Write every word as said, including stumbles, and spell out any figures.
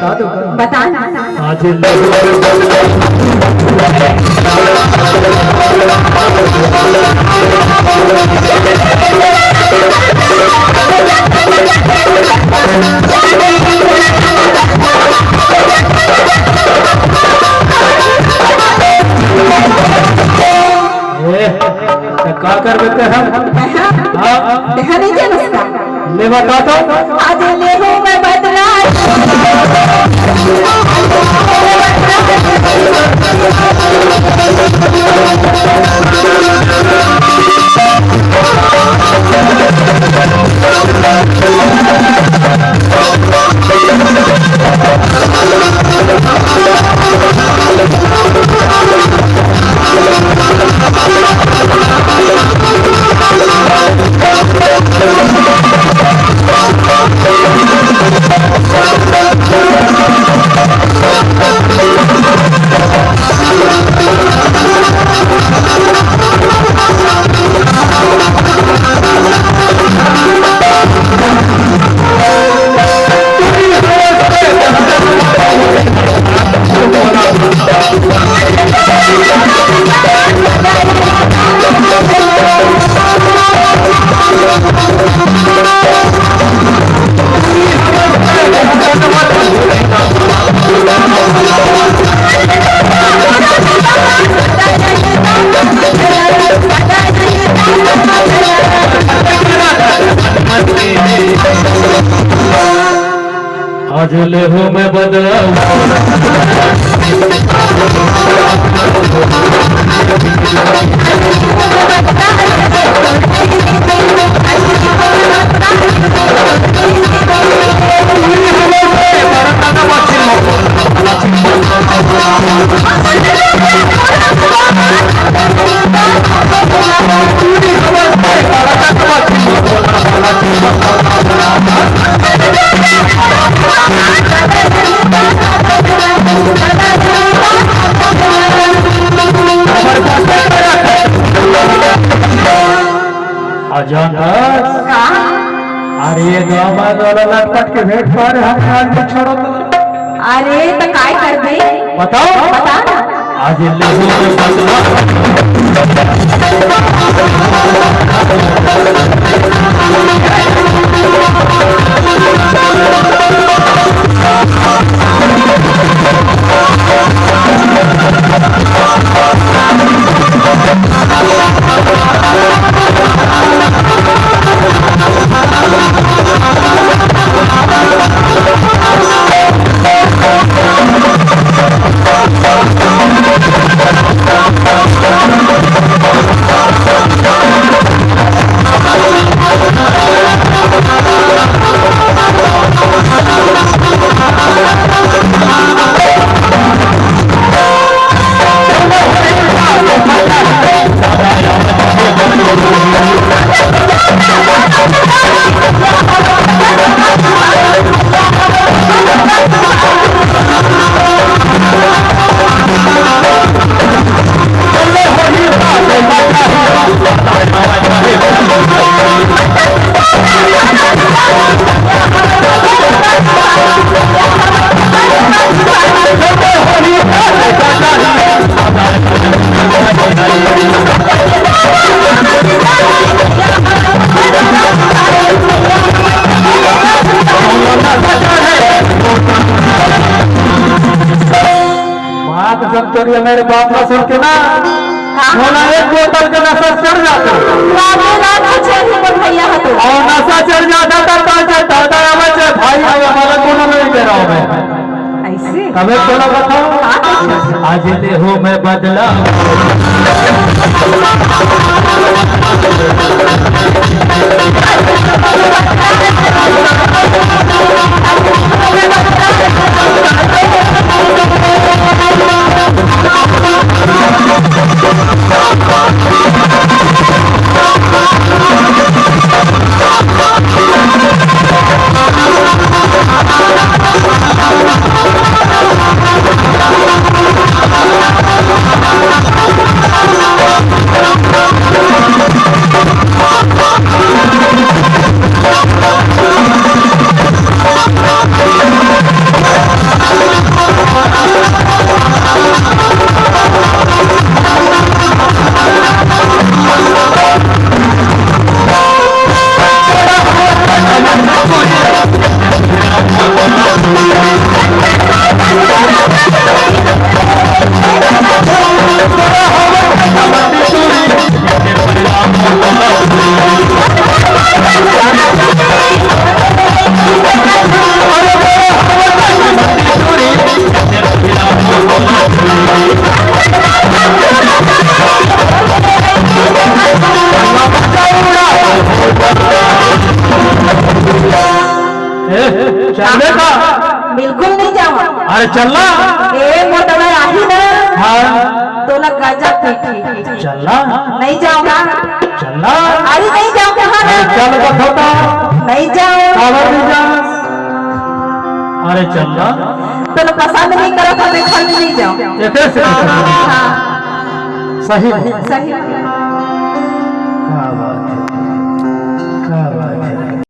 बता ना। आज ए, त का करबे तेहा? हाँ? तेहा नहीं जानस का? ले बता तो। आज ले हूँ मैं बदला। आज ले हूँ मैं बदला। अजय दास, का? अरे, ये गाँव में वाला लटपट के भेंट पा रहे, हम काल भी छोड़ो तो। अरे, तो काय करबे? बताओ। बता ना। आज ले हूँ मैं बदला। बात जब तोरिया मेरे बाप ला सुन के ना, हाँ। मोला एक बोतल के नशा चढ़ जाता। बाबू ना कुछ नहीं बोल भैया है तो। और नशा चढ़ जाता था, तो चाहे दादा आवे, चाहे भाई आवे, हमारा कोनो नहीं दे रहा हूँ मैं। ऐसे? तबे थोड़ा बताओ। हाँ, तो आज ले हूँ मैं बदला। तोला गांजा पीठी। चलना। नहीं जाऊंगा। चलना। अरे नहीं जाऊंगा। अरे चल का होता। नहीं जाऊं। काबर नहीं जा? अरे चलना। तोला पसंद नहीं करा था, मैं खाली नहीं जाऊं। एके से हाँ, हाँ, हाँ, सही। सही।